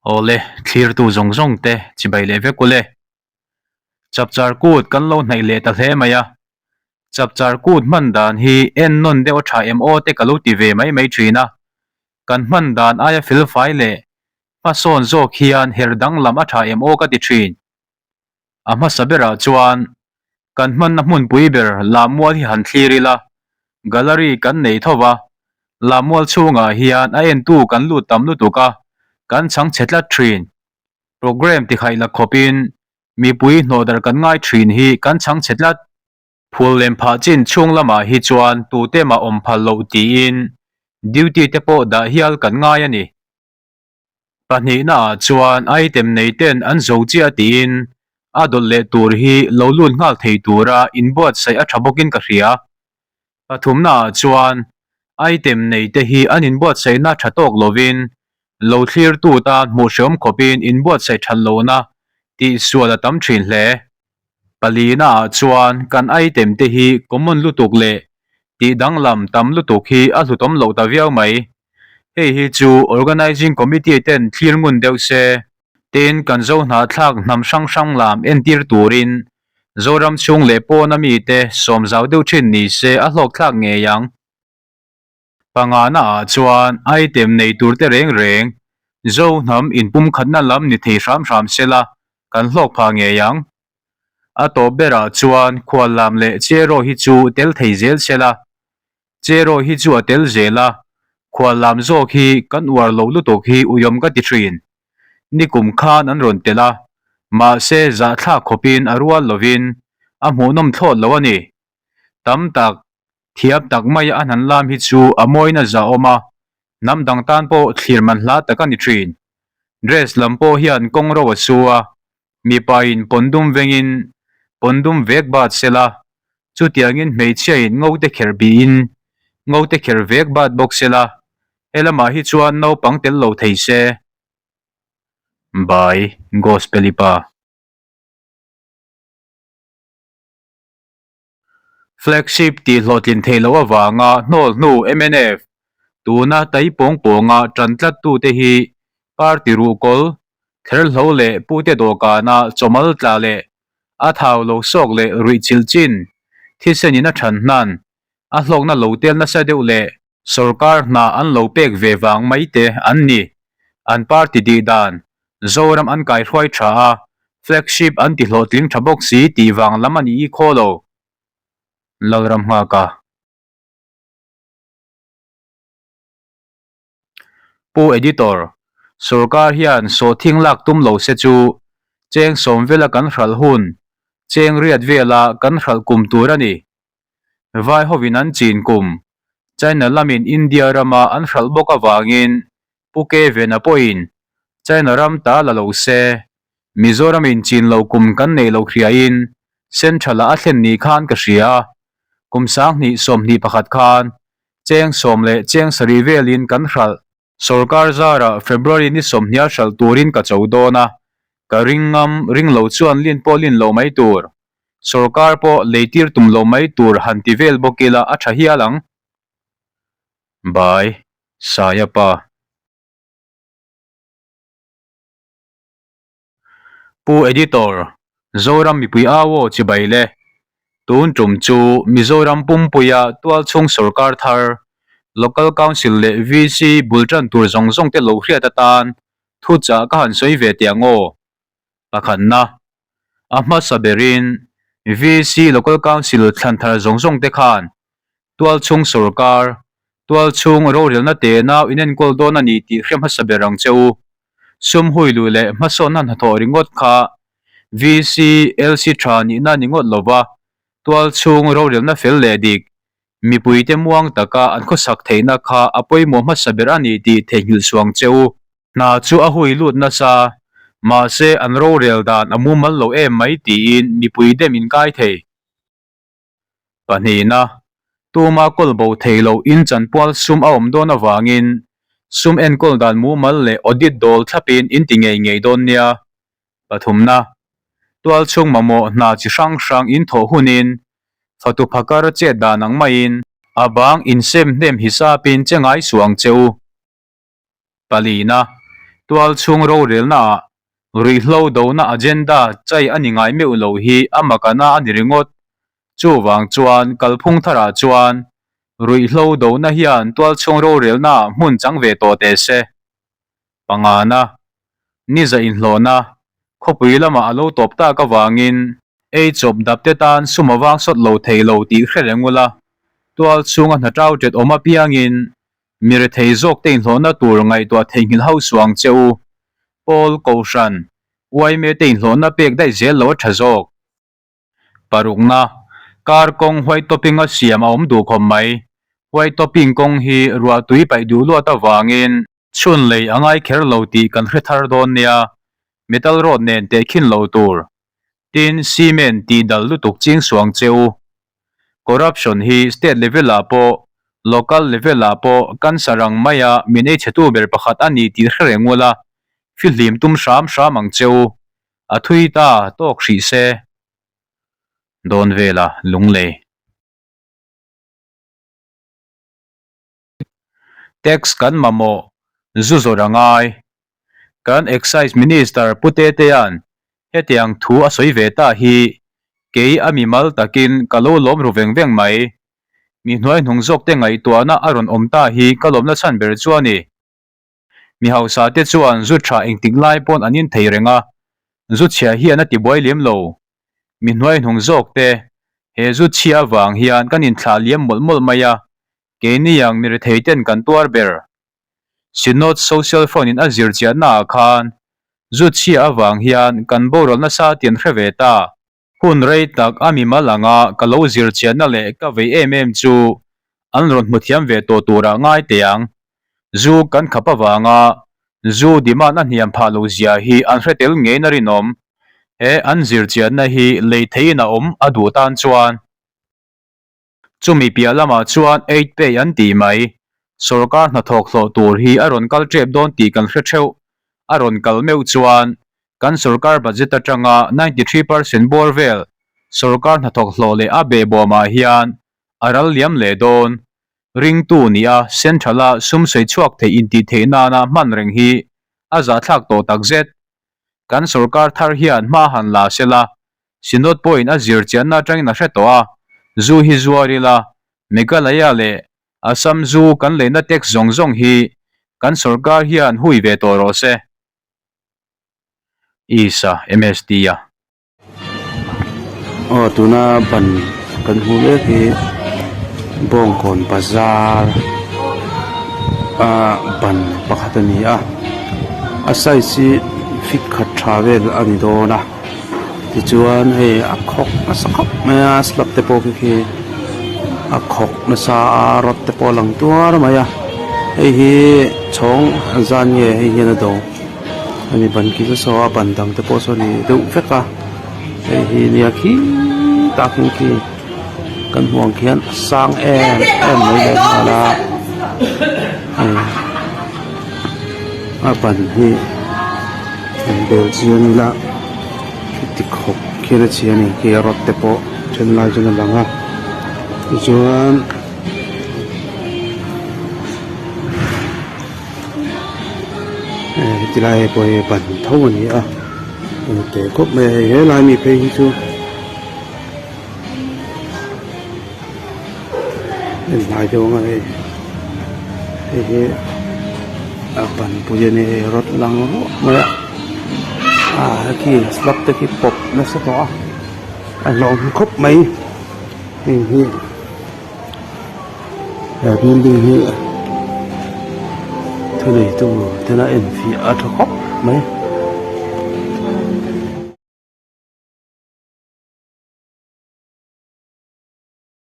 Awle, thlirtu zawng zawng te chibai leh vek ule. Chapchar kut kan lo hnaih leh ta hle mai a, chapchar kut hman dan hi en nawn deuh a tha em aw te ka lo ti ve mai mai thin a, kan hman dan aia felfai leh hmasawn zawk hian her danglam a tha em aw ka ti thin. A hmasa berah chuan kan hmanna hmunpui ber Lammual hi han thlir ila, gallery kan nei tho va, Lammual chhungah hian a entu kan lut tam lutuk a, kan chhangchhe tlat thin. Programme tikhaih la khawpin mipui hnawhdar kan ngai thin hi kan chhangchhe tlat. Phul lem phah chin chhung lamah hi chuan tute mah awm phal loh tiin duty te pawh dah hial kan ngai a ni. Pahnihna ah chuan item nei ten an zo chiah tiin a dawlh leh tur hi lo lut nghal thei tura inbuatsaih a tha bawkin ka hria. Pathumna ah chuan item nei te hi an inbuatsaihna tha tawk lovin lo thlirtu tan hmuh hreawm khawpin inbuatsaih that lohna tihsual a tam thin hle. Palina ah chuan kan item te hi common lutuk leh tih danglam tam lutuk hi a hlutawm loh ta viau mai. Hei hi chu Organising Committee ten thlir ngun deuh se. Tin, kan zo hnahthlak hnam hrang hrang lam entir turin Zoram chhung leh pawna mite sawm zau deuh thin ni se a hlawkthlak ngei ang. Pangana ah chuan item nei tur te reng reng Zo hnam inpumkhatna lam ni thei hram hram sela kan hlawk phah ngei ang. A tawp berah chuan khual lam leh cheraw hi chu tel thei zel sela Cheraw hi chu a tel zel a, khual lam zawk hi kan uar lo lutuk hi uiawm ka ti thin. Nikum khan an rawn tel a, mahse zahthlak khawpin a rual lovin a hmuhnawm thlawt lo a ni. Tam tak, thiam tak maia an han lam hi chu a mawina zahawm a, hnam dang tan pawh thlir man hla tak a ni thin. Dress lam pawh hian kawng ro a su a, Mipain pawndum vengin pawndum vek bat sela, chutiangin hmeichhiain ngote kher bihin ngote kher vek bat bawk sela, helamah hi chuan naupang tel lo thei se. By Gospelipa. Flagship tih hlawhtlin theih loh avanga hnawl hnu mnf tuna tai pawng pawnga tan tlattute hi party ruhkawl, therhlo leh pute dawhkana chawmal tla leh a thau lo sawk leh ruih chilh chin thisenin a than hnan a hlawkna lo tel nasa deuh leh Sorkar hna an lo pek ve vang mai te an ni. An party tih dan, Zoram an kaihruai tha a, flagship an ti hlawhtling tha bawk si tih vang lam a ni i khaw lo. Lalram nghaka. Pu Editor, Sorkar hian sawhthing lak tum lo se chu cheng sawm vela kan hralh hun, cheng riat vela kan hralh kum tur a ni. Vai hovin an chin kum, China lamin India rama an hralh bawk avangin Pu Kevin-a pawhin China ram ta la lo se, Mizoramin chin lo kum kan nei lo hriain Central-ah a thlen ni khan ka hria a, kum 2021 khan cheng sawm leh cheng sarih velin kan hralh. Sorkar zarah February ni sawmhnia hralh turin ka cho dawn a, ka ring ngam, ring lo chuan lin pawh lin lo mai tur. Sorkar pawh leitir tum lo mai tur han ti vel bawk ila a tha hial ang. By, Saia Pa. Pu Editor, Zoram mipui au aw chibai le. Tun tum chu Mizoram pumpuia tualchhung sorkar thar, Local Council leh VC bul tan tur zawng zawng te lo hriat atan thuchah ka han sawi ve teh ang aw. Pakhatna, a hmasa berin VC Local Council thlan thar zawng zawng te khan tualchhung sorkar, tualchhung rorelna tenau inenkawl dawn a ni tih hre hmasa ber ang che u. Sum hui luh leh hmasawnna hnathawh ringawt kha VC, LC tha nihna ni ngawt lova tualchhung rorelna fel leh dik, mipuite muang taka an khawsak theihna kha a pawimawh hmasa ber a ni tih theihnghilh suang che u. Hna chu a hui lut nasa, mahse an rorel dan a mumal lo em mai tiin mipui dem in kai thei. Pahnihna, tuma kawl bo thei lo in chanpual sum a awm dawn avangin sum enkawl dan mumal leh audit dawl thlapin in ti ngei ngei dawn nia. Pathumna, tualchhung mamawh hna chi hrang hrang in thawh hunin fatu phakar chet dan ang maiin a bang insem hnem hisapin che ngai suh ang che u. Palina, Tualchhung rorelnaah ruihhlo dona agenda chai a ni ngai meuh lo hi a makana a ni ringawt. Chuvang chuan kalphung tharah chuan ruihhlo dona hian tualchhung rorelnaah hmun chang ve tawh teh se. Pangana, Niza inhlawhna, khawpui lamah a lo tawp tak avangin ei chawp dap te tan sum a vang sawt lo thei lo tih hre reng ula, tual chhunga hna tau tet awm apiangin mi rethei zawk te inhlawhna tur ngaihtuah theihnghilh ho suh ang che u. Pawl Kohhran, Uaime te inhlawhna pek daih zel lo a tha zawk. Parukna, Car kawng white topping a siam a awm duh khawp mai. White topping kawng hi ruah tui paih duh luat avangin chhun lei a ngai kher lo tih kan hre thar dawn nia, metal rod nen tehkhin lo tur. Tin, cement tih dal lutuk ching suang che u. Corruption hi state level ah pawh, local level ah pawh cancer ang maia min ei chhetu ber pakhat a ni tih hre reng ula, fihlim tum hram hram ang che u. A thui ta tawk hrih se. Dawn vela lunglei. Tax kan mamawh zu zawrh a ngai. Kan Excise Minister Pu Tetea'n hetiang thu a sawi ve ta hi kei a mimal takin ka lo lawm ru veng veng mai. Mi hnuaihnung zawkte ngaihtuahna a rawn awm ta hi ka lawmna chhan ber chu a ni. Mi hausa te chuan zu tha engtik lai pawn an in thei reng a, zu chhia hian a ti buai lem lo. Mi hnuaihnung zawk te, he zu chhia avang hian kan inthlah liam mawlh mawlh mai a, keini ang mi rethei ten kan tuar ber. Synod Social Front in a zir chiahna ah khan zu chhia avang hian kan boral nasa tih an hre ve ta. Hun rei tak a mimal anga ka lo zir chiahna leh ka vei em em chu an rawn hmu thiam ve tawh turah ngai teh ang. Zu kan khap avanga zu demand a hniam phah lo zia hi an hre tel ngeiin a rinawm. He an zir chiahna hi lei theiin a awm a duh tan chuan. Chumi piah lamah chuan aid pay an tih mai. Sorkar hnathawk hlawh tur hi a rawn kal tep dawn tih kan hre theuh. A rawn kal meuh chuan kan sorkar budget atanga 93% bawr vel sorkar hnathawk hlawh leh a behbawmah hian a ral liam leh dawn. Ringtu nia central-a sum sawi chhuak theih intih theih nana hman reng hi a zahthlak tawh takzet. Kan sorkar thar hian hma han la sela Synod pawhin a zir chianna atangin a hre tawh a, zu hi zuar ila, Meghalaya leh Assam zu kan leina tax zawng zawng hi kan sorkar hian hui ve tawh rawh se. Isa MST a. Aw tuna ban kan hmu mek hi Bawngkawn bazar ah ban pakhat a ni a, a size hi feet khat tha vel a ni dawn a. Tichuan hei a khawk nasa khawp mai a slab te pawh khi khi a khawk nasa a rod te pawh a lang tuar mai a hei hi chhawng zan nge hei hian a do ani ban khi chu saw a ban dang te pawh saw a ni deuh vek a hei hi nia khi tah khian khi kan hmuh ang khian a sang em em mai leh nghal a hei a ban hi. An bel chian ila ti khawp khian a chhi a ni khi a rod te pawh then lai chuan a lang a tichuan heti lai pawh hi ban tho a ni a engte khawp mai a hei helai mi phei hi chu en hnai deuh anga hei hei hi a ban pui a ni hei rod lang ruah mai a ah khi slab te khi pawp nasa tawh a a hlauhawm khawp mai heng hi he building hi thuneitu tena enfiah a tha khawp mai.